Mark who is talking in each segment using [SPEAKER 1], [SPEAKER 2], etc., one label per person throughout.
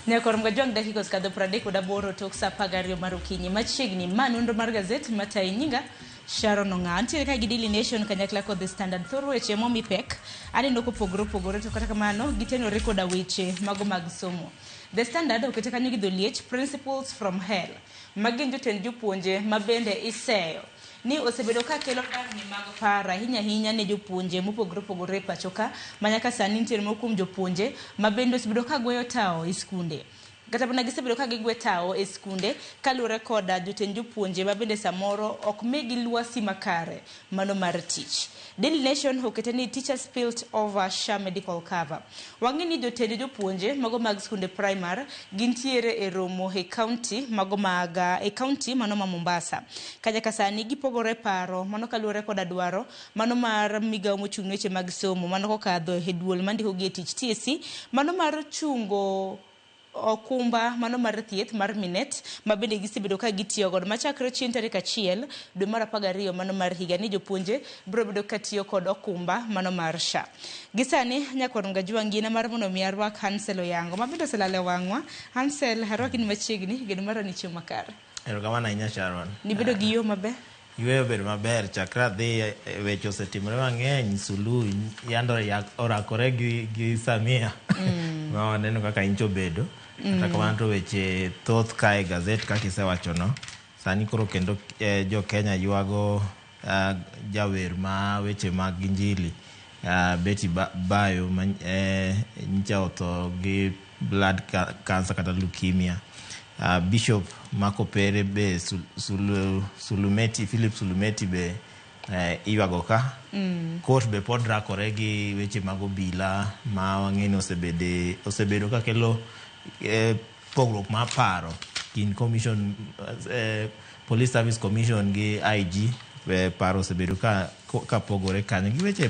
[SPEAKER 1] Nyakor Mgajwang' dakika osekadho 38 tok saa 12 mar okinyi. Machiegni ma nonro mar gazet matayi nyinga Sharon Ong'a. Antiere ka gi Daily Nation kanyakla kod The Standard. Thor weche momi pek aneno kopogore opogore to kata kamano gitenore koda weche mago mag somo. The Standard okete kanyo gi dholiech Principles from Hell. Magi gin jotend jopuonje ma bende iseyo ni osebedo ka kelo dangni mag paro ahinya ahinya ne jopuonje mopogore opogore e pacho ka ma nyaka sani nitiere moko kuom jopuonje ma bende osebedo ka gweyo tawo e skunde. Kata mana gisebedo ka gigwe tawo e skunde kaluwore koda jotend jopuonje ma bende samoro ok migi lwasi makare mano mar tich. Daily Nation okete ni teachers spilt over SHA medical cover. Wang'e ni jotend jopuonje mago mag skunde primar gintiere e romo e county mago mag e county mano ma Mombasa. Ka nyaka sani gipogore paro mano kaluwore koda dwaro mano mar migawo mochung' ne weche mag somo mano kokadho e duol mandiko gi e tich TSC mano mar chungo okumba mano mar thieth mar Minet ma bende gisebedo ka gitiyo godo machakre chieng' tarik 1 dwe mar 12 mano mar higa ni jopuonje biro bedo ka tiyo kod okumba mano mar SHA. Gi sani nyakwar Mgajwang' gina mar mondo mi arwak Hansel Oyango ma bende oselalo e wang'wa. Hansel, arwaki ni machiegni, geno mara ni chiemo makare.
[SPEAKER 2] Erokamano ahinya Sharon.
[SPEAKER 1] Nibedo gi yo maber?
[SPEAKER 2] Yueyo obedo maber chakre adhi weche osetimore mang'eny. Suluhu yando orakore gi Samia ma waneno kaka inch obedo. Kata kamano to weche thoth kae gazet kaka isewachono. Sani koro kendo jo Kenya ywago jawer ma weche mag injili Betty Bayo ma nyicha otho gi blood cancer kata leukemia. Bishop Makopere be Sulumeti, Philip Sulumeti be iywago ka. Court be pod rakore gi weche mag obila ma wang'e ni osebedo ka kelo pogruok mar paro kind commission, Police Service Commission gi IG. Paro osebedo ka pogore kanyo gi weche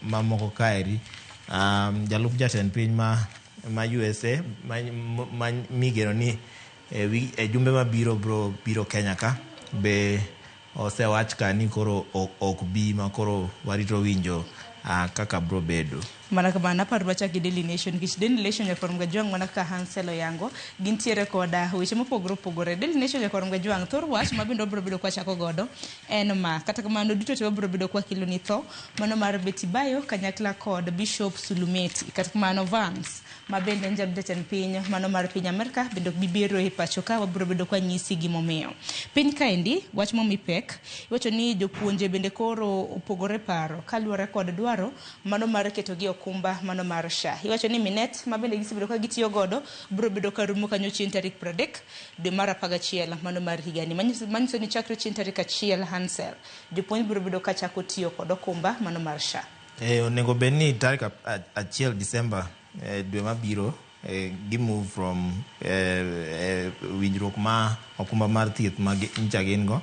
[SPEAKER 2] mamoko kaeri. Jalup jatend piny ma USA ma migeno ni e jumbe mabiro bro biro Kenya ka be osewach ka ni koro ok bi ma koro warito winjo kaka bro bedo.
[SPEAKER 1] Mana kamano aparo wachak gi Daily Nation nikech Daily Nation nyakwar Mgajwang' mana kaka Hansel oyango gintiere koda weche mopogore opogore. Daily Nation nyakwar Mgajwang' thor wach ma bende wabiro bedo kwachako godo en ma. Kata kamano duto te wabiro bedo kwakelo ni tho mano mar Betty Bayo kanyakla kod Bishop Sulumeti. Kata kamano Vance ma bende en jatend piny mano mar piny Amerka bende ok bi biro e pacho ka wabiro bedo kwanyisi gimomiyo. Piny kaendi wach momi pek iwacho ni jopuonje bende koro opogore paro kaluwore kod dwaro mano mar keto gi okumba mano mar SHA. Iwacho ni Minet ma bende gisebedo ka gitiyo godo biro bedo ka rumo kanyo chieng' tarik 30 dwe mar 11 mano mar higani. Manyiso ni chakre chieng' tarik 1 Hansel jopuonj biro bedo ka chako tiyo kod okumba mano mar SHA.
[SPEAKER 2] Onego bed ni tarik 1 December dwe mabiro gi move from winjruok ma okumba mar thieth ma nyicha gin go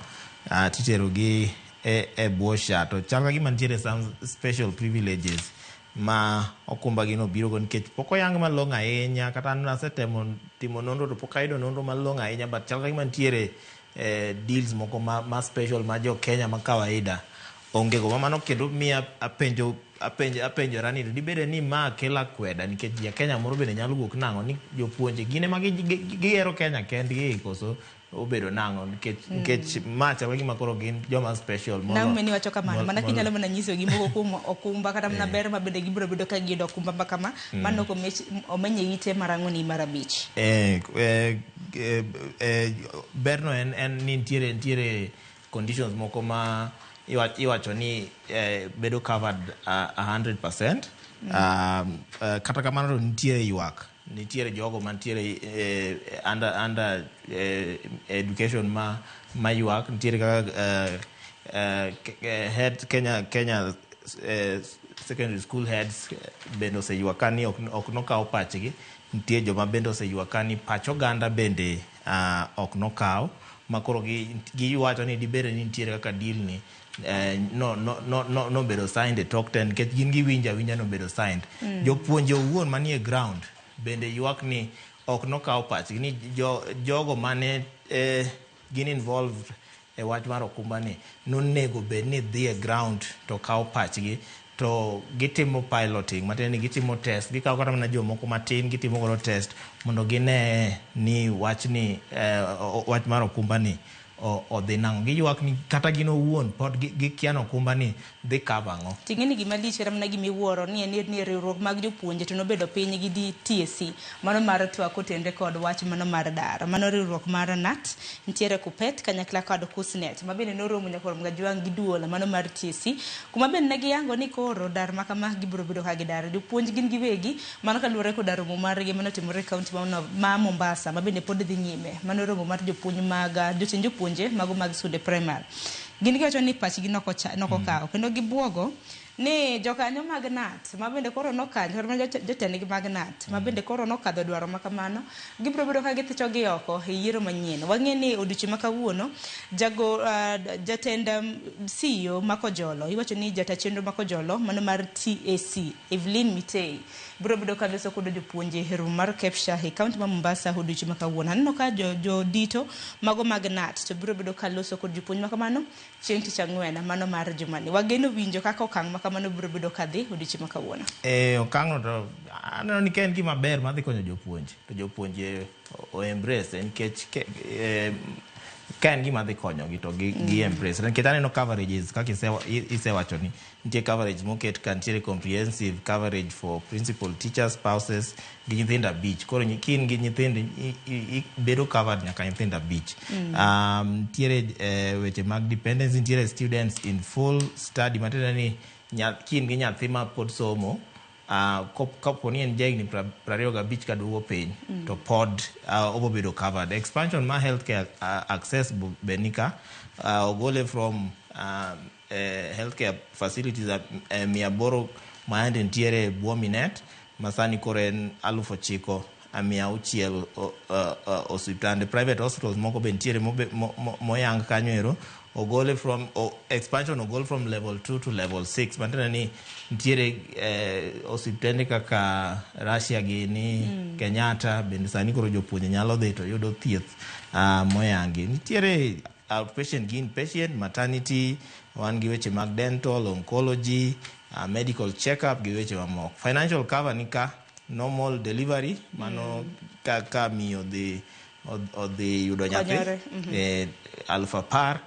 [SPEAKER 2] titero gi e bwo SHA. To chal ka gima nitiere some special privileges ma okumba gino biro go nikech pok oyang malong'o ahinya kata an asetemo timo nonro to pok ayudo nonro malong'o ahinya, but chal ka gima nitiere deals moko ma special ma jo Kenya ma kawaida onge go. Mano kendo miya apenjora ni dibede ni ma kelo akweda nikech ja Kenya moro bende nyalo wuok nang'o ni jopuonje gin ema gihero Kenya kendgi koso obedo nang'o nikech ma chalo gima koro gin joma special
[SPEAKER 1] Nang'o ni wacho kamano mana kinyalo mana nyiso gi moko kuom okumba kata mana ber ma bende gibiro bedo ka giyudo okumba ma kama mano ok omenye ite mar ang'wen mar 5.
[SPEAKER 2] Berno en ni nitiere conditions moko ma iwacho ni bedo covered 100%. Kata kamano to nitiere ywak, nitiere jogo mantiere under education ma ywak, nitiere kaka head Kenya secondary school heads bende oseywak ka ni ok nokaw pachgi. Nitie joma bende oseywak ka ni pach oganda bende ok nokaw ma koro giwacho ni dibede ni nitiere kaka deal ni nobedo signed e tok ten nikech gin giwinjo awinja nobedo signed. Jopuonje owuon manie ground bende ywak ni ok nokaw pachgi ni jogo mane gin involved e wach mar okumba ni nonego bed ni dhi e ground to kawo pachgi. To gitimo piloting, matiende ni gitimo test, gikawo kata mana jomoko matin gitimo godo test mondo gine ni wachni, wach mar okumba ni odhi nang'o. Giywak ni kata gin owuon pod gikia ni okumba ni dhi cover ang'o.
[SPEAKER 1] Ting'e ni gima lich kata mana gima iwuoro ni en ni riwruok mag jopuonje to nobedo piny gi TSC mano mar twak kotenre kod wach mano mar dar. Mano riwruok mar KNUT, nitiere KUPPET kanyakla kod KUSNET ma bende noromo nyaka oromo Kajwang' gi duol mano mar TSC kuma bende ne giyango ni koro dar ma kama gibiro bedo ka gidar. Jopuonj gin giwegi mano kaluwore koda romo margi manotimore e kaunti ma Mombasa ma bende pod dhi nyime. Mano romo mar jopuonj mag jotend jopuonje mago mag skunde primary. Gin giwacho ni pachgi nokokawo kendo gibuogo ni jokanyo mag KNUT ma bende koro nokanyo kata mana jotendgi mag KNUT ma bende koro nokadho dwaro ma kamano gibiro bedo ka githicho gi oko e yiero manyien. Wang'e ni odiochieng' ma kawuono jago jatend CEO ma Kojolo iwacho ni jata chenro ma Kojolo mano mar TAC Evelyn Mitei biro bedo ka loso kod jopuonje e romo mar KEPSHA e kaunti ma Mombasa odiochieng' ma kawuono. Aneno ka jodito mago mag KNUT to biro bedo ka loso kod jopuonj ma kamano chieng' tich ang'wen mano mar jumani. Wageno winjo kaka okang' ma kamano biro bedo kadhi odiochieng' ma kawuono.
[SPEAKER 2] Okang'no to aneno ni ka en gima ber madhi konyo jopuonje to jopuonje o embrace nikech ka en gima dhi konyogi to gi embrace nikech aneno coverages kaka isewacho ni nitie coverage moket ka nitiere comprehensive coverage for principal, teachers, spouses gi nyithindo 5. Koro ka in gi nyithindo bedo covered nyaka nyithindo 5. Nitiere weche mag dependency, nitiere students in full study matiende ni ka in gi nyathi ma pod somo, kapo ni en jahigni 25 kaduogo piny to pod obo bedo covered. Expansion mar healthcare access be nika ogole from healthcare facilities 800 ma yande nitiere e bwo Minet ma sani koro en 9600 osiptande. Private hospitals moko be nitiere moyang kanyo ero ogole from expansion ogol from level 2 to level 6 matiende ni nitiere osiptende kaka Russia gini, Kenyatta bende sani koro jopuonje nyalo dhi to yudo thieth moyangi. Nitiere outpatient gi inpatient, maternity, wan gi weche mag dental, oncology, medical check-up gi weche mamoko. Financial cover ni ka normal delivery mano ka miyo odhi yudo nyathi
[SPEAKER 1] Konyore,
[SPEAKER 2] 10,000,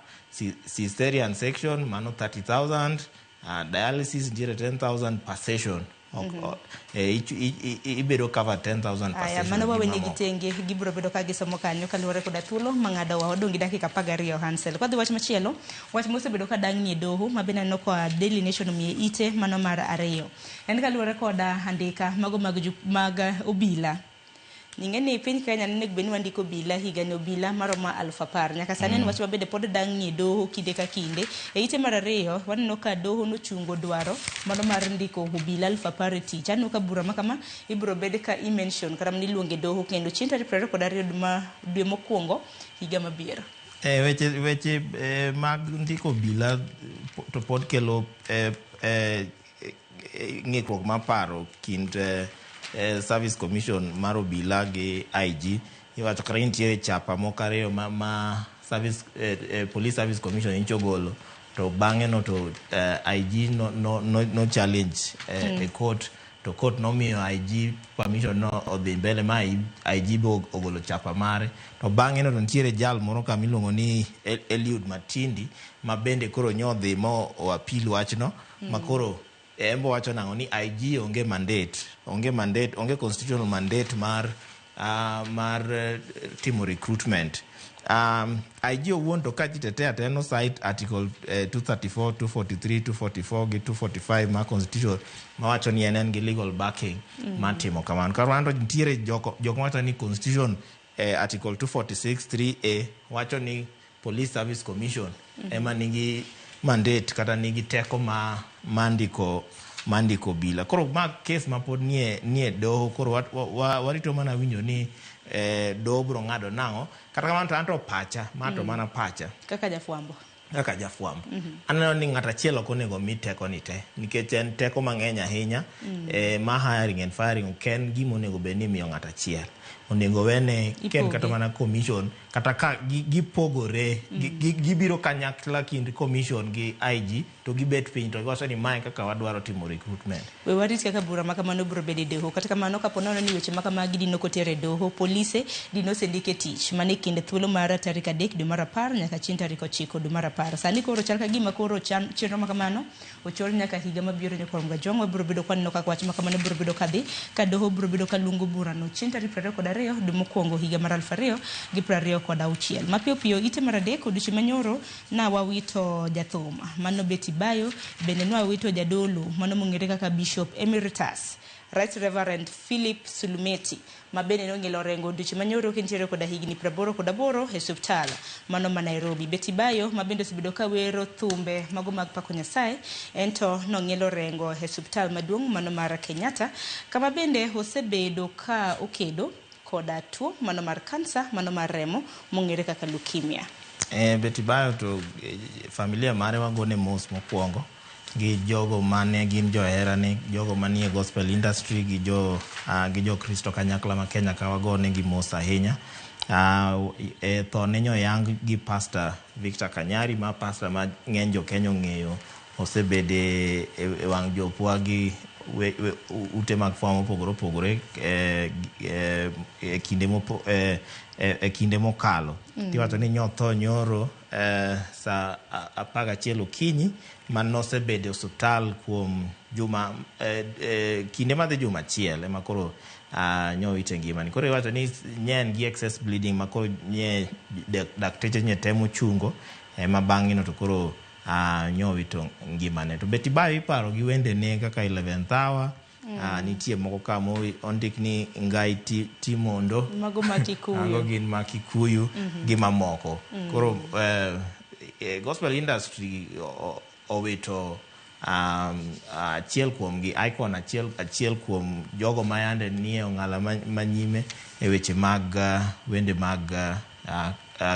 [SPEAKER 2] cesarean section mano 30,000, dialysis nitiere 10,000 per session. Ibedo cover 10,000 per
[SPEAKER 1] Aya,
[SPEAKER 2] session.
[SPEAKER 1] mano
[SPEAKER 2] gi
[SPEAKER 1] wawenegi
[SPEAKER 2] mamoko.
[SPEAKER 1] tenge gibiro bedo ka gisomo kanyo kaluwore koda thuolo mang'adowa wadong' gi dakika 12 Hansel. Kwadhi wach machielo, wach mosebedo ka dang'ni e doho ma bende aneno ka Daily Nation omiye ite mano mar 2. En kaluwore koda andika mago mag obila. Ing'e ni piny Kenya nonego bed ni wandiko obila higani obila maromo 10,000. Nyaka sani en wach ma bende pod dang'ni e doho kinde ka kinde. E ite mar 2 waneno ka doho nochungo dwaro mano mar ndiko obila 10,000 e tich. Aneno ka bura ma kama ibiro bed ka i-mention kata mana iluongo e doho kendo chieng' tarik 22 dwe mokwongo higa mabiro.
[SPEAKER 2] Weche mag ndiko obila to pod kelo ng'ikruok mar paro kind Service Commission mar obila gi IG. Iwacho kata ni nitiere chapa moko 2 ma service, Police Service Commission nyicho ogolo to bang'e no to IG no challenge e court to court nomiyo IG permission no odhi mbele ma IG be ogolo chapa mare to bang'e no to nitiere jal moro kama iluongo ni Eliud Matindi ma bende koro nyodhi mo o appeal wachno ma koro en bo wacho nang'o ni IG onge mandate, onge constitutional mandate mar timo recruitment. IG owuon to ka ji tetea to en cite article 234, 243, 244 gi 245 mar constitution mawacho ni en gi legal backing mar timo kamano. Kar mano to nitiere jok mawacho ni constitution article 246 3A wacho ni Police Service Commission ema nigi mandate kata nigi teko ma mandiko obila. Koro ma case ma pod nie doho koro warito mana winjo ni doho biro ng'ado nang'o. Kata kamano to anto pacha, ma to mana pacha.
[SPEAKER 1] Kaka jafwambo.
[SPEAKER 2] Kaka jafwambo. Aneno ni ng'ato achiel ok onego mi teko ni te nikech en teko mang'eny ahinya. Ma hiring and firing ok en gima onego bed ni imiyo ng'ato achiel. Onego wene ken kata mana commission. Kata ka gipogore, gibiro kanyakla kind commission gi IG to gibet piny to giwacho ni mae kaka wadwaro timo recruitment.
[SPEAKER 1] We warit kaka bura ma kamano biro bedo e doho. Kata kamano, kapo nono ni weche ma kamagi dino koter e doho, polise dino osendik e tich mana e kind thuolo mar tarik 3 dwe mar 10 nyaka chieng' tarik 9 dwe mar 10. Sani koro chal ka gima koro chenro ma kamano ochor nyaka higa mabiro nyakwar Mgajwang'. Wabiro bedo kwaneno kaka wach ma kamano biro bedo kadhi, ka doho biro bedo kaluongo burano chieng' tarik 22 dwe mokwongo higa mar 2026. Mapiyo piyo ite mar 3 odiochieng' manyoro na wawito jathum mano Betty Bayo, bende nwawito jadolo mano mong'ere kaka Bishop Emeritus Right Reverend Philip Sulumeti ma bende nong'elo orengo odiochieng' manyoro kintiere koda higni 88 e osiptal mano ma Nairobi. Betty Bayo ma bende osebedo ka wero thumbe mago mag pako Nyasaye, ento nong'elo orengo e osiptal maduong' mano mar Kenyatta, kama bende osebedo ka okedo koda tuo mano mar kansa mano mar remo mong'ere kaka leukemia.
[SPEAKER 2] Betty Bayo to familia mare wagone mos mokwongo gi jogo mane gin joherane, jogo manie gospel industry gi jo Kristo kanyakla ma Kenya ka wagone gi mos ahinya. Tho ne nyoyang gi Pastor Victor Kanyari, ma pastor ma ng'eny jo Kenya ong'eyo, osebede e wang' jopwa gi ute mag fwambo mopogore opogore e kinde mokalo. Tiwacho ni nyotho nyoro saa 11 okinyi, manosebedo e osiptal kuom juma kinde madhi juma achiel ema koro nyowite ngimane. Koro iwacho ni nye en gi excess bleeding ma koro nye dakteche nye temo chungo ema bang'e no to koro nyowito ngimane. To Betty Bayo iparo gi wendene kaka 11th hour. Nitie moko ka mondik ni Ngai Timondo,
[SPEAKER 1] mago ma Kikuyu,
[SPEAKER 2] mago gin ma Kikuyu gi mamoko. Koro gospel industry owito achiel kuom gi icon, achiel kuom jogo ma yande nie ong'ala manyime e weche mag wende mag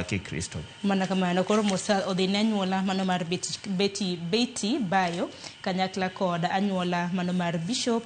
[SPEAKER 2] Kikristo.
[SPEAKER 1] Mana kamano koro Musa odhi ne anyuola mano mar Betty Bayo kanyakla kod anyuola mano mar Bishop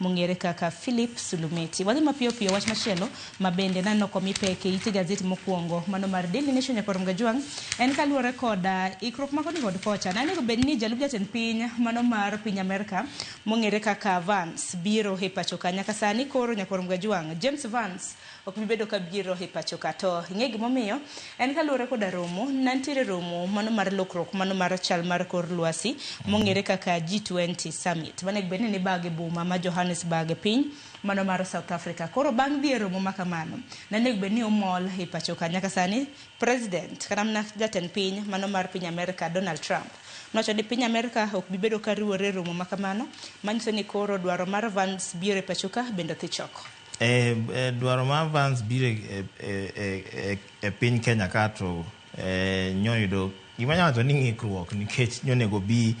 [SPEAKER 1] mong'ere kaka Philip Sulumeti. Wadhi mapiyo piyo wach machielo ma bende naneno komi pek e ite gazeti mokwongo mano mar Daily Nation nyakwar Mgajwang' en kaluwore kod ikruok ma koni kod kocha. Nanego bed ni jalup jatend piny mano mar piny Amerka mong'ere kaka Vance biro e pacho ka. Nyaka sani koro nyakwar Mgajwang' James Vance ok bi bedo ka biro e pacho ka. To ing'e gimomiyo? En kaluwore koda romo, nantiere romo mano mar lokruok mano mar chal mar kor lwasi mong'ere kaka G20 Summit. Manego bed ni nibage boma ma Johannesburg e piny mano mar South Africa. Koro bang' dhi e romo ma kamano, nanego bed ni omol e pacho ka. Nyaka sani president kata mana jatend piny mano mar piny Amerka Donald Trump nowacho ni piny Amerka ok bi bedo ka riwore e romo ma kamano, manyiso ni koro dwaro mar Vance biro e pacho ka bende odhi choko.
[SPEAKER 2] Dwaro mar Vance biro e piny Kenya ka to nyoyudo gima anyalo wacho ni ng'ikruok, nikech nyonego bi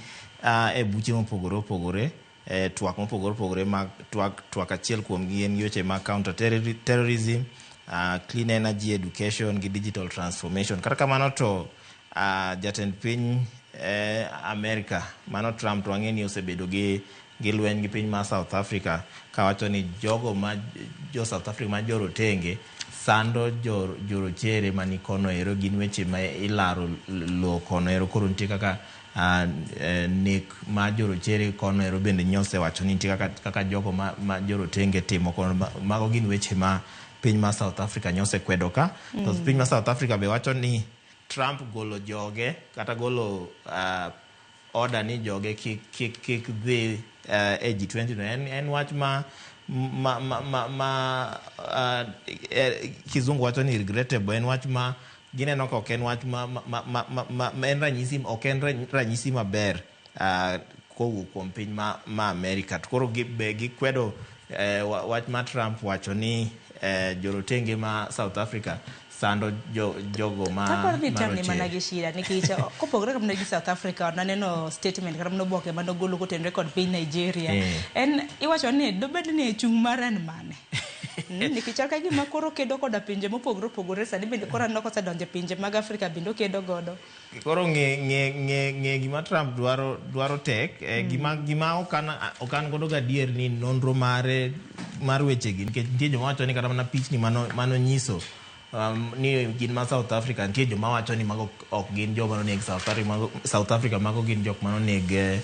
[SPEAKER 2] e buche mopogore opogore, twak mopogore opogore mag twak achiel kuom gi en weche mag counter terrorism, clean energy, education gi digital transformation. Kata kamano to jatend piny Amerika mano Trump to wang'e ni osebedo gi lweny gi piny mar South Africa, kawacho ni jogo ma jo South Africa ma jorotenge sando jorochere mani kono ero, gin weche ma ilaro lowo kono ero. Koro nitie kaka nek ma jorochere kono ero bende nyosewacho ni nitie kaka jogo ma jorotenge timo kono. Mago gin weche ma piny mar South Africa nyosekwedo ka. To piny mar South Africa be wacho ni Trump golo joge kata golo order ni joge kik dhi e G20 no. En wach ma kizungu wacho ni regrettable. En wach ma gineno ka ok en wach ma en ranyisi, ok en ranyisi maber kowuok kuom piny ma Amerika. To koro be gikwedo wach ma Trump wacho ni jorotenge ma South Africa sando jogo ma
[SPEAKER 1] Kaparo ni Trump ni mana gi shida nikech kopogore kamano gi South Africa naneno statement kata mana oboke manogolo kotenore kod piny Nigeria. En iwacho ni dobed ni chung' mare en mane? Nikech chal ka gima koro kedo koda pinje mopogore opogore, sani bende koro aneno kosedonjo e pinje mag Afrika bende okedo godo.
[SPEAKER 2] Koro ng'e gima Trump dwaro tek. Gima ok an godo gadier ni nonro mare mar wechegi, nikech nitie joma wacho ni kata mana pichni manonyiso Ni gin ma South Africa, nitie joma wacho ni mago ok gin joma noneg South Africa, mago, South Africa mago gin jok manoneg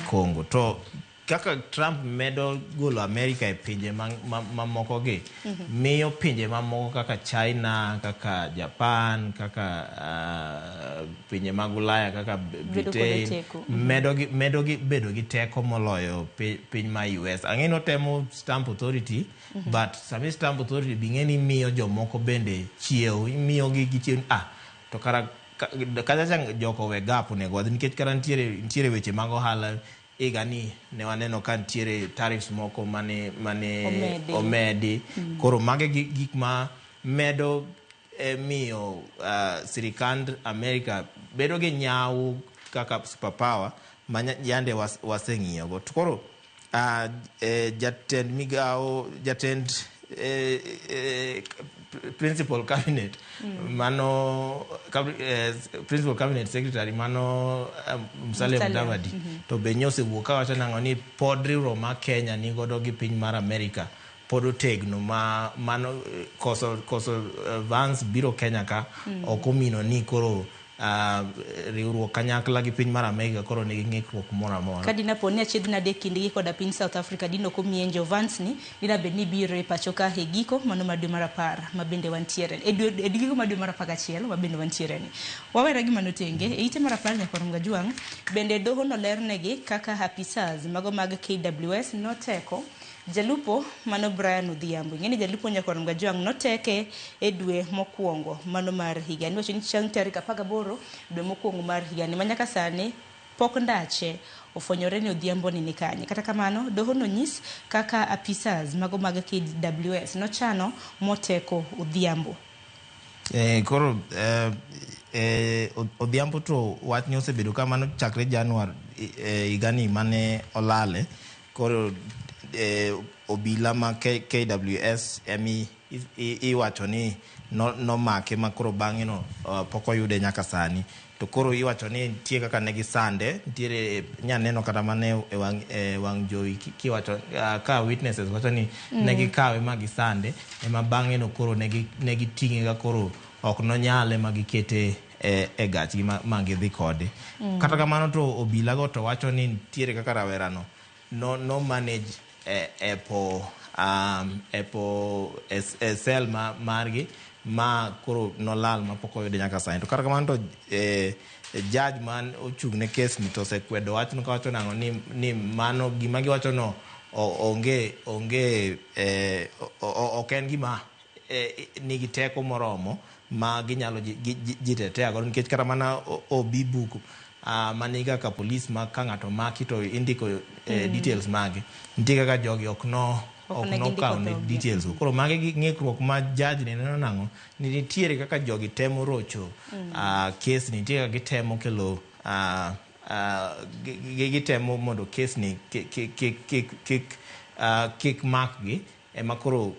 [SPEAKER 2] Congo. To kaka Trump medo golo America e pinje mamoko gi, miyo pinje mamoko kaka China, kaka Japan, kaka pinje mag Ulaya kaka
[SPEAKER 1] bedo kod
[SPEAKER 2] Britain
[SPEAKER 1] teko.
[SPEAKER 2] Medo gi bedo gi teko moloyo piny ma US. Ang'e ni otemo stamp authority, but sami stamp authority bing'e ni miyo jomoko bende chiew, imiyo gi gichiew ni, ah, to kara kacha cha joko we gap onego wadhi nikech kara nitiere weche mag ohala higa ni ne waneno ka nitiere tariffs moko mane
[SPEAKER 1] omedi.
[SPEAKER 2] Omedi. Koro mage gik ma medo miyo sirikand America bedo gi nyawo kaka superpower ma yande waseng'iyogo. To koro jatend migawo, jatend principal cabinet mano principal cabinet secretary mano Musalia
[SPEAKER 1] Musalia,
[SPEAKER 2] Mudavadi to be nyosewuok kawacho nang'o ni pod riwruok mar Kenya nigodo gi piny mar America pod otegno ma mano koso Vance biro Kenya ka ok omino ni koro riwruok kanyakla gi piny mar America koro nigi ng'ikruok moro amora.
[SPEAKER 1] Ka dina po ni achiedh nade e kindgi koda piny South Africa dino komienjo Vance ni dina bed ni biro e pacho ka e giko mano mar dwe mar 10 ma bende wantiere e dwe e giko mar dwe mar 11 ma bende wantiere ni wawere gi mano tenge e ite mar 10 nyaka Romga Jwang' bende doho nolernegi kaka apisas mago mag KWS noteko jalupo mano Brian Odhiambo. Ing'e ni jalupo nyaka Romga Jwang' noteke e dwe mokwongo mano mar higa ni wacho ni chieng' tarik 18 dwe mokwongo mar higani ma nyaka sani pok ndache ofwenyore ni Odhiambo ni kanye. Kata kamano, doho nonyis kaka apisas mago mag KWS nochano moteko Odhiambo.
[SPEAKER 2] Koro Odhiambo to wachni osebedo kamano chakre Januar higani mane olale. Koro obila ma KWS emi iwacho ni nomake ma koro bang'e no pok oyude nyaka sani. To koro iwacho ni nitie kaka ne gisande, nitiere nya neno kata mana e wang' jowi kiwacho ka witnesses wacho ni ne gikawe ma gisande ema bang'e no koro ne giting'e ka koro ok nonyale ma gikete e gachgi ma gidhi kode. Kata kamano to obila go to wacho ni nitiere kaka rawera no no manage e po e cell ma margi ma koro nolal ma pok oyude nyaka sani. To kata kamano to judge man ochung' ne kes ni to osekwedo wachno kawacho nang'o ni mano gima giwacho no onge ok en gima nigi teko moromo ma ginyalo jitetea godo nikech kata mana OB book mani kaka polis ma ka ng'ato maki to indiko details mage nitie kaka jogi ok no
[SPEAKER 1] Ok
[SPEAKER 2] ok
[SPEAKER 1] ne gindiko
[SPEAKER 2] nokawo ne
[SPEAKER 1] dhogi.
[SPEAKER 2] Details go. Koro magi gi ng'ikruok ma judge ni neno nang'o ni nitiere kaka jogi temo rocho case ni, nitie kaka gitemo kelo gitemo mondo case ni kik makgi ema koro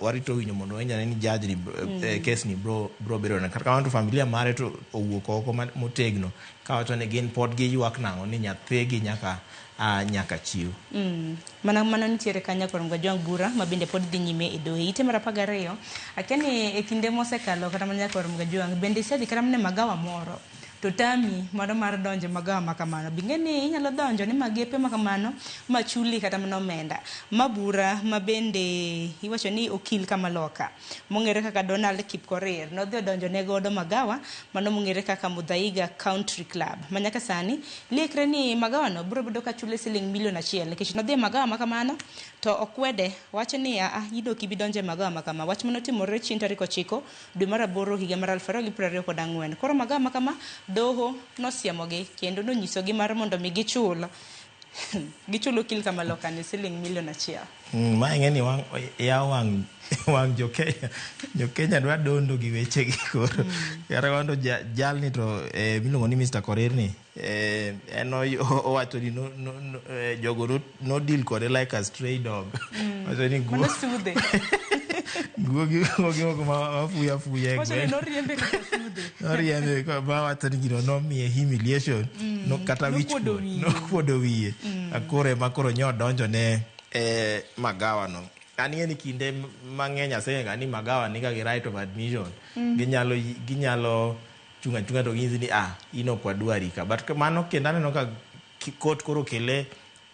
[SPEAKER 2] warito winjo mondo winjane ni judge ni case ni bro bedo nade. Kata kamano to familia mare to owuok oko motegno kawacho ni gin pod giywak nang'o ni nyathigi nyaka chiw.
[SPEAKER 1] Mana mano nitiere kanyo kod Ngajwang' bura ma bende pod dhi nyime e doho. Ite mar 12, akia ni e kinde mosekalo kata mana nyaka Ngajwang' bende isedhi kata mana e magawa moro to tami mano mar donjo e magawa ma kamano. Bing'e ni inyalo donjo ni magepe ma kamano ma chuli kata mana omenda. Ma bura ma bende iwacho ni okil kamaloka mong'ere kaka Donald Kipkorir nodhi odonjo ne godo magawa mano mong'ere kaka Muthaiga Country Club. Ma nyaka sani liekre ni magawa no biro bedo ka chule siling milion 1 nikech nodhi e magawa ma kamano to okwede wacho ni aa in ok ibi donjo e magawa ma kama. Wach manotimore chieng' tarik 9 dwe mar 8 higa mar 2024. Koro magawa ma kama doho nosiemogi kendo nonyisogi mar mondo mi gichul okil kamaloka ni siling milion 1.
[SPEAKER 2] Ma ing'e ni wang' yawo wang' jo Kenya. Jo Kenya dwa dondo gi wechegi koro. Kata kamano to jalni to miluongo ni Mr. Korir ni en owacho ni no, jogo no deal kode like a stray dog. Wacho ni
[SPEAKER 1] Mano sudhe.
[SPEAKER 2] Guogi moko ma fuyo afuya e
[SPEAKER 1] Wacho ni
[SPEAKER 2] gweng'.
[SPEAKER 1] noriembe kaka sudhe.
[SPEAKER 2] Noriembe ma wacho ni gino nomiye humiliation no, kata wich
[SPEAKER 1] Nokuodo
[SPEAKER 2] kuot.
[SPEAKER 1] wiye.
[SPEAKER 2] Nokuodo wiye. Koro ema koro nyo donjo ne magawa no. An ing'e ni kinde mang'eny aseng'e ni magawa niga gi right of admission. Ginyalo chung' achung'a to ginyisi ni ah, in ok wadwari ka. But mano kendo aneno ka court koro kele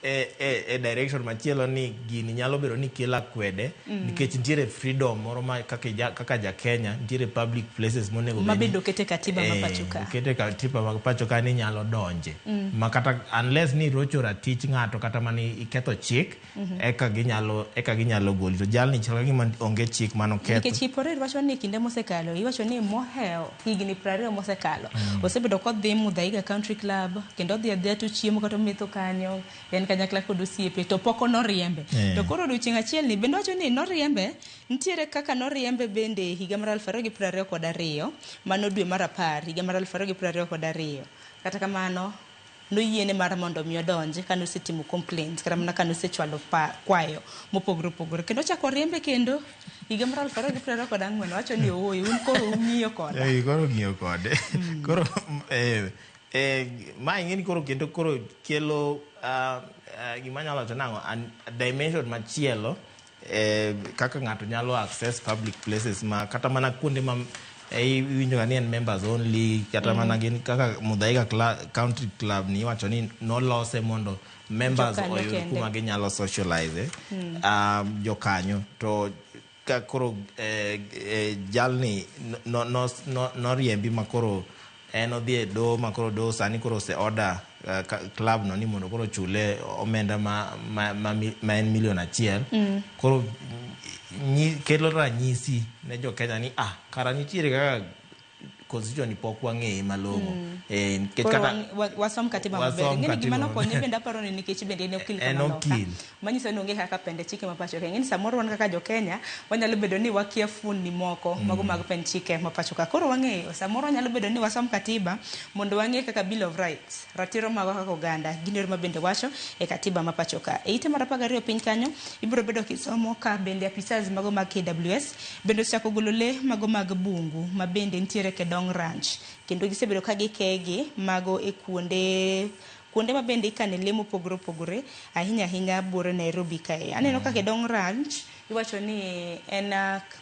[SPEAKER 2] e direction machielo ni gini nyalo bedo ni kelo akwede nikech nitiere freedom moro ma kaka ja Kenya nitiere public places monego
[SPEAKER 1] Ma bende okete katiba ma pacho ka.
[SPEAKER 2] Okete katiba ma pacho ka ni nyalo donje ma kata unless ni irocho ratich ng'ato kata mana iketho chik eka ginyalo goli. To jalni chal ka gima onge chik manoketho.
[SPEAKER 1] Nikech Kipkorir wacho ni kinde mosekalo, iwacho ni mohewo higni 20 mosekalo, osebedo kodhi Muthaiga Country Club kendo odhi adhiya to chiemo kata ometho kanyo en kanyakla kod osiepe to pok noriembe. To koro odiochieng' achiel ni bende wacho ni noriembe, nitiere kaka noriembe bende higa mar 2022, mano dwe mar 10 higa mar 2022. Kata kamano noyiene mar mondo mi odonj kane osetimo complaints kata mana kane osechwalo kwayo mopogore opogore, kendo ochako oriembe kendo higa mar 2024. Wacho ni ooyo, un koro ung'iyo koda.
[SPEAKER 2] Koro ng'iyo kode koro ma ing'e ni koro kendo koro kelo gima anyalo wacho nang'o, dimension machielo kaka ng'ato nyalo access public places ma kata mana kuonde ma iwinjo ga ni en members only, kata mana gin kaka Muthaiga Country Club ni iwacho ni nolose mondo members
[SPEAKER 1] Jokanyo
[SPEAKER 2] oyud
[SPEAKER 1] kende.
[SPEAKER 2] kuma ginyalo socialize jokanyo. To ka koro jalni noriembi ma koro en odhi e doho, ma koro doho sani koro ose order club no ni mondo koro chule omenda ma en milion 1. Koro kelo ranyisi ne jo Kenya ni ah, kara nitiere kaka constitution ni pok wang'eye malong'o. Nikech
[SPEAKER 1] Koro
[SPEAKER 2] kata
[SPEAKER 1] wasom katiba maber.
[SPEAKER 2] Wasom
[SPEAKER 1] Ing'eni gima
[SPEAKER 2] katiba
[SPEAKER 1] nokonye
[SPEAKER 2] maber.
[SPEAKER 1] Bende aparo ni nikech bende en okil
[SPEAKER 2] En
[SPEAKER 1] kama loka.
[SPEAKER 2] okil.
[SPEAKER 1] Manyiso ni onge kaka pende chike ma pacho ka. Ing'eni samoro wan kaka jo Kenya wanyalo bedo ni wakia fuondni moko mago mag pend chike ma pacho ka. Koro wang'eyo samoro nyalo bedo ni wasom katiba mondo wang'e kaka Bill of Rights, ratiro magwa kaka oganda, gin yor ma bende wacho e katiba ma pacho ka. E ite mar 12 piny kanyo ibiro bedo kisomo ka bende apisas mago mag KWS bende osechako golo le mago mag bungu ma bende nitiere Kedong Ranch, kendo gisebedo ka gikegi mago e kuonde ma bende ikane le mopogore opogore, ahinya ahinya buore Nairobi kae. Aneno ka Kedong Ranch iwacho ni en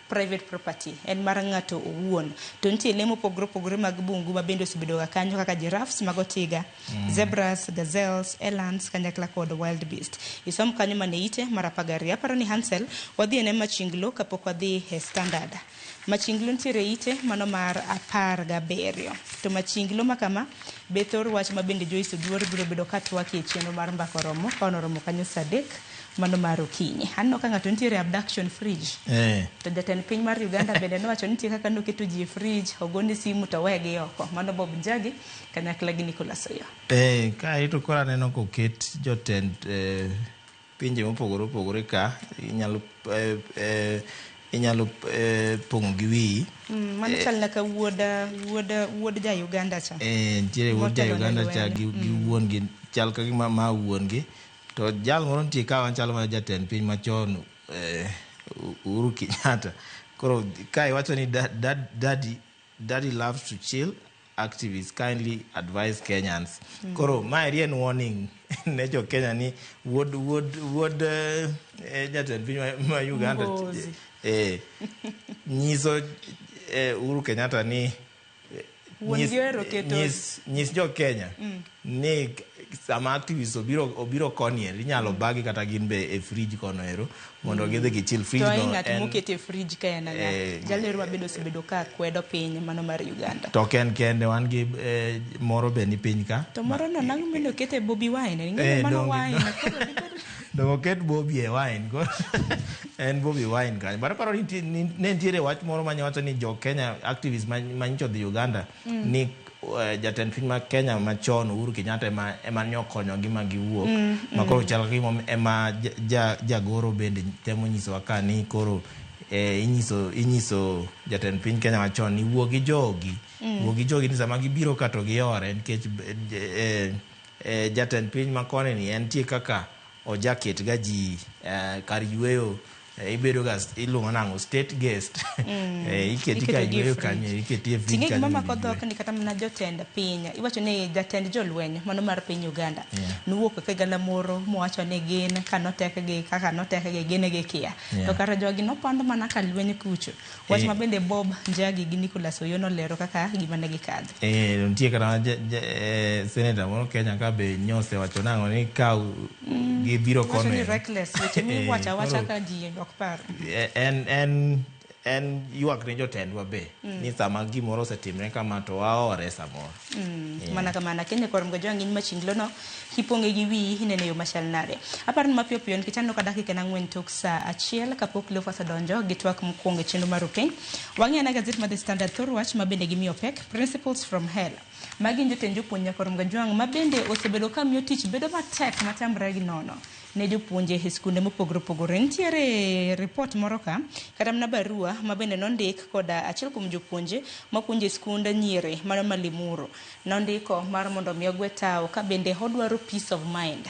[SPEAKER 1] private property, en mar ng'ato owuon, to nitie le mopogore opogore mag bungu ma bende osebedo ga kanyo kaka giraffes, mago tiga, zebras, gazelles, elands kanyakla kod wild beast. Isom kanyo mane ite mar 12. Aparo ni Hansel wadhi ene Machinglo kapok wadhi e Standard. Machinglo nitiere ite mano mar 17. To Machinglo ma kama be thor wach ma bende Joyce Oduor biro bedo ka twak e chenro mar mbaka oromo ka oromo kanyo saa 3 mano mar okinyi. Aneno ka ng'ato nitiere abduction fridge. To jatend piny mar Uganda bende nowacho ni nitie kaka noketo ji e fridge, ogone simu to wegi oko. Mano Bob Njagi kanyakla gi Nicholas Oyo.
[SPEAKER 2] Kae to koro aneno koket jotend pinje mopogore opogore ka inyalo pong'o gi wiyi.
[SPEAKER 1] Mano chal na ka wuod ja Uganda cha.
[SPEAKER 2] Nitiere wuod ja
[SPEAKER 1] Motelo ne
[SPEAKER 2] Uganda cha
[SPEAKER 1] lweny.
[SPEAKER 2] gi wuon gi chal ka gima ma wuon gi. To jal moro nitie ka machalo mana jatend piny machon Uhuru Kenyatta. Koro ka iwacho ni daddy loves to chill, activists kindly advise Kenyans. Koro maeri en warning ne jo Kenya ni wuod jatend piny ma Uganda
[SPEAKER 1] Mbozi.
[SPEAKER 2] Nyiso Uhuru Kenyatta ni
[SPEAKER 1] Wuon gi ohero keto
[SPEAKER 2] nyis jo Kenya ni sama activists obiro koni eri inyalo bagi kata gin be e fridge kono ero mondo gidhi gichill fridge
[SPEAKER 1] to
[SPEAKER 2] no
[SPEAKER 1] ai ng'at
[SPEAKER 2] en
[SPEAKER 1] mokete fridge ka en ang'a? Jalno ma bende osebedo ka kwedo piny mano mar Uganda.
[SPEAKER 2] To ok en kende, wan gi moro be ni piny ka.
[SPEAKER 1] To moro no nang'o mane okete Bobi Wine? Ing'e ni mano wine. Koro
[SPEAKER 2] Dong oket Bobi e wine koro en Bobi Wine kanyo. But aparo ni ne nitiere wach moro mane wacho ni jo Kenya activists ma nyocha odhi Uganda ni jatend piny ma Kenya machon Uhuru Kenyatta ema ne okonyogi ma giwuok ma koro chal ka gima ema jagoro bende temo nyisowa ka ni koro inyiso jatend piny Kenya machon ni wuo gi jogi, wuo gi jogi ni sama gibiro ka to giore nikech jatend piny ma koni ni entie kaka ojaket ga ji kar yweyo. Ibedo ga iluongo nang'o state guest. Iketi ka
[SPEAKER 1] Iketogi e
[SPEAKER 2] yweyo
[SPEAKER 1] fridge.
[SPEAKER 2] Kanyo iketi e fridge
[SPEAKER 1] Ting'e
[SPEAKER 2] kanyo
[SPEAKER 1] gima
[SPEAKER 2] mondo
[SPEAKER 1] mako
[SPEAKER 2] iywe.
[SPEAKER 1] dhok ni kata mana jotend piny iwacho ni jatend jolweny mano mar piny Uganda nowuok e galamoro mowacho ni gin kanotekgi kaka notekgi gin gikia to kara jogi nopando mana ka lweny kucho wach ma bende Bob Njagi gi Nicholas Oyoo nolero kaka gima ne gikadho.
[SPEAKER 2] Nitie kata senator moro Kenya ka be nyosewacho nang'o ni ka gibiro
[SPEAKER 1] Wacho
[SPEAKER 2] kono
[SPEAKER 1] ni
[SPEAKER 2] ero.
[SPEAKER 1] Reckless weche miwacho awacha
[SPEAKER 2] Koro
[SPEAKER 1] ka ji ok par.
[SPEAKER 2] En ywak ne jotendwa be ni sama gimoro osetimre kama to waore samoro.
[SPEAKER 1] Mana kamano Kenya kor mgo jwang' in machinglo no kipong'e gi wiyi inene yo machal nade. Aparo ni mapiyo piyo nikech aneno ka dakika en 4 tok saa 1 kapok Cleophas odonjo gi twak mokwongo e chenro mar Opiny. Wang'i ane gazet mar The Standard thor wach ma bende gimiyo pek Principles from Hell. Magi gin jotend jopuonj nyakor Mgajwang' ma bende osebedo ka miyo tich bedo matek matamre gi nono ne jopuonje e skunde mopogore opogore. Nitiere ripot moro ka kata mana barua ma bende nondik koda achiel kuom jopuonje mapuonjo e skund nyiri mano ma Limuru. Nondiko mar mondo mi ogwe tawo ka bende odwaro peace of mind.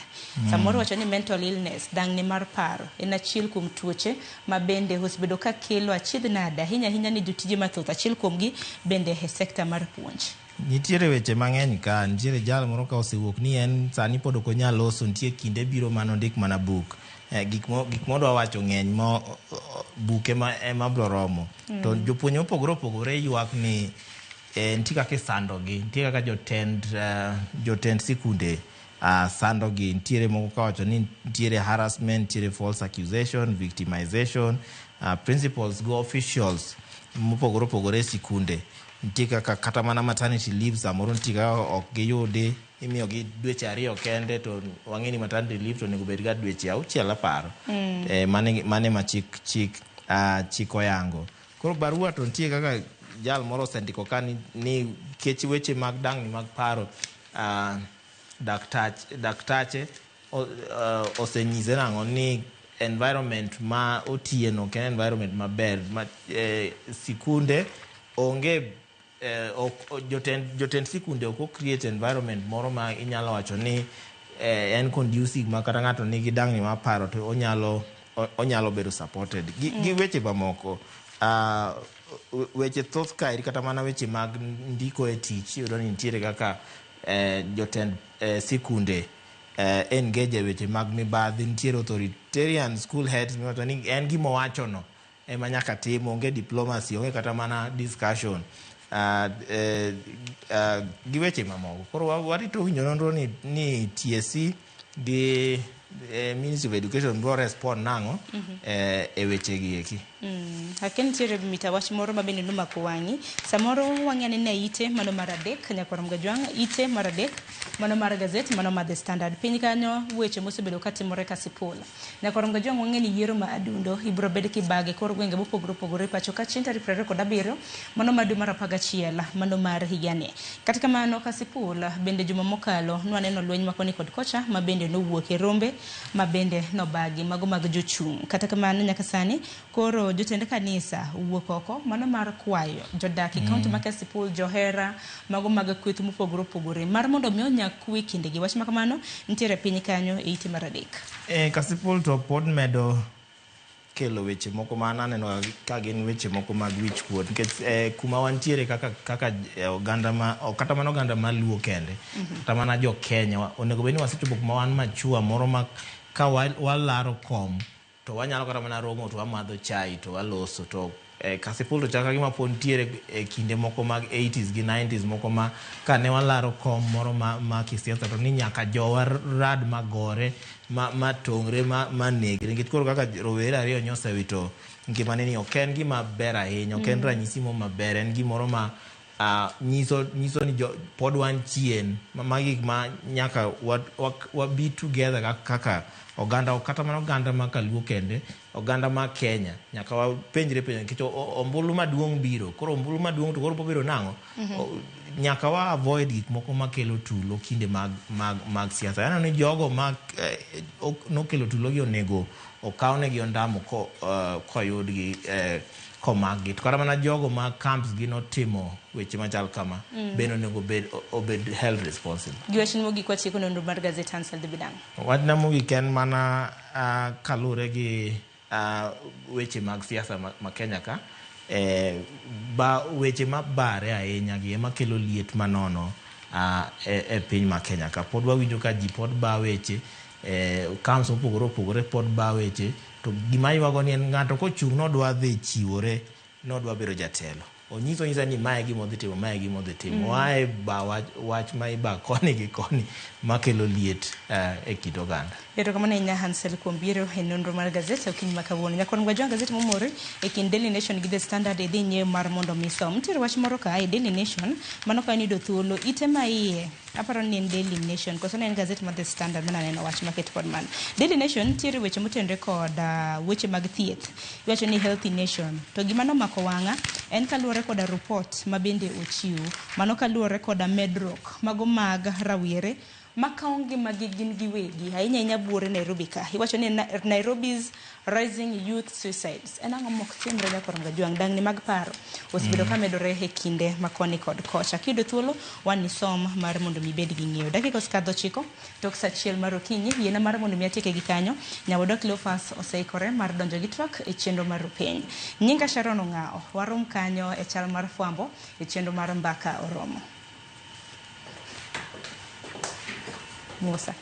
[SPEAKER 1] Samoro wacho ni mental illness, dang'ni mar paro, en achiel kuom tuoche ma bende osebedo ka kelo achiedh nade ahinya ahinya ni jotije mathoth achiel kuomgi bende e sekta mar puonj.
[SPEAKER 2] Nitiere weche mang'eny ka, nitiere jal moro ka osewuok ni en sani pod ok onyal loso, nitie kinde biro manondik mana buk. Gik modwa wacho ng'eny mo buk ema bro romo. To jopuonj mopogore opogore ywak ni nitie kaka isandogi, nitie kaka jotend sikunde sandogi. Nitiere moko kawacho ni nitiere harassment, nitiere false accusation, victimization, principals go officials mopogore opogore e sikunde. Nitie kaka kata mana maternity leave samoro nitie kaka ok giyudi, imiyogi dweche 2 kende to wang'e ni maternity leave to onego bed ga dweche 6 aparo. Mane ma chik oyango. Koro barua to nitie kaka jal moro osendiko ka ni kech weche mag dang'ni mag paro, daktache osenyise nang'o ni environment ma otiye no ok en environment maber ma sikunde onge, jotend sikunde ok o create environment moro ma inyalo wacho ni en conducive ma kata ng'ato nigi dang'ni mar paro to onyalo bedo supported gi weche mamoko. Weche thoth kaeri kata mana weche mag ndiko e tich iyudo ni nitiere kaka jotend sikunde engage e weche mag mibadhi. Nitiere authoritarian school heads miwacho ni en gima owachono ema nyaka tim, onge diplomacy, onge kata mana discussion gi weche mamoko. Koro warito winjo nonro ni TSC gi Ministry of Education biro respond nang'o e weche gi eki.
[SPEAKER 1] Akia nitiere mita wach moro ma bende nomako wang'i. Samoro wang'i anene e ite mano mar 3 nyakwar Mgajwang', ite mar 3 mano mar gazet mano mar The Standard. Piny kanyo weche mosebedo katimore Kasipul. Nyakwar Mgajwang' wang'e ni yiero ma adundo ibiro bed kibage kor gwenge mopogore opogore pacho ka chieng' tarik 27 mano mar dwe mar 11 mano mar higani. Kata kamano Kasipul bende juma mokalo nwaneno lweny ma koni kod kocha ma bende nowuok e rombe ma bende nobagi mago mag jochung'. Kata kamano nyaka sani koro jotend kanisa owuok oko mano mar kwayo jodak e kaunti ma Kasipul, johera mago mag kweth mopogore opogore mar mondo mi onyak kwe kindegi. Wach ma kamano nitiere piny kanyo e ite mar 3.
[SPEAKER 2] Kasipul to pod medo kelo weche moko ma an aneno ka gin weche moko mag wich kuot nikech kuma wantiere kaka oganda ma ok kata mana oganda ma Luo kende, kata mana jo Kenya onego bed ni wasechopo kuma wan machua moro ma ka walaro kom to wanyalo kata mana romo to wamadho chai to waloso. To Kasipul to chal ka gima pod nitiere e kinde moko mag 80s gi 90s moko ma kane walaro kom moro ma kisiasa to ni nyaka jowa rad magore ma tong're ma negre nikech koro kaka rowere 2 nyosewito ngimane ni ok en gima ber ahinya, ok en ranyisi moro maber, en gimoro ma nyiso ni pod wan chien. Magi gik ma nyaka wa be together kaka oganda, ok kata mana oganda ma Kaluo kende, oganda ma Kenya nyaka wapenjre penjo nikech ombulu maduong' biro. Koro ombulu maduong' to koro biro nang'o? Nyaka wa avoid gik moko makelo tulo kinde mag siasa. Aneno ni jogo ma nokelo tulo gi onego okawnegi ondamo koyudgi, komakgi. To kata mana jogo ma camps gi notimo weche machal kama bende onego obed held responsible.
[SPEAKER 1] Gi wachni mogik watieko nonro mar gazet Hansel dhi bidang'.
[SPEAKER 2] Wachna mogik en mana kaluwore gi weche mag siasa ma Kenya ka ba weche mabare ahinya gi ema kelo liet manono e piny ma Kenya ka. Pod wawinjo ka ji pod ba weche, camps mopogore opogore pod ba weche, to gima ywago ni en ng'ato kochung' nodwa dhi chiwore, nodwa bedo jatelo, onyiso nyisa ni mae gima odhi timo, mae gima odhi timo. Oae ba wach, wach ma iba koni gi koni makelo liet e kit oganda.
[SPEAKER 1] Erokamano ahinya, Hansel, kuom biro e nonro mar gazet okinyi ma kawuono. Nyakon Gwajwang' gazet momori e kind Daily Nation gi The Standard, idhi nyiew mar mondo mi som. Nitiere wach moro ka e Daily Nation, mano ka iyudo thuolo ite ma iye. Aparo ni en Daily Nation, koso ne en gazet mar The Standard mana neno wach maket kod mano. Daily Nation nitiere weche motenore kod weche mag thieth. Iwacho ni Healthy Nation. To gima nomako wang'a en kaluwore koda report ma bende ochiw. Mano kaluwore koda medruok mago mag rawere makawo ngimagi gin giwegi, ahinya ahinya buore Nairobi ka. Iwacho ni Nairobi's rising youth suicides. En ang'o mok timre, Nyakor Ngajwang'? Dangni mag paro osebedo ka medore e kinde ma koni kod kocha. Kiyudo thuolo, wan ni som mar mondo mi ibed gi ng'eyo. Dakika osekadho 9 tok sa 1 mar okinyi. Yiena mar mondo mi atieke gi kanyo. Nyawadwa Cleophas oseikore mar donjo gi twak e chenro mar Rupiny. Nyinga Sharon Ong'ao. Warom kanyo e chal mar fwambo e chenro mar Mbaka Oromo. Musa.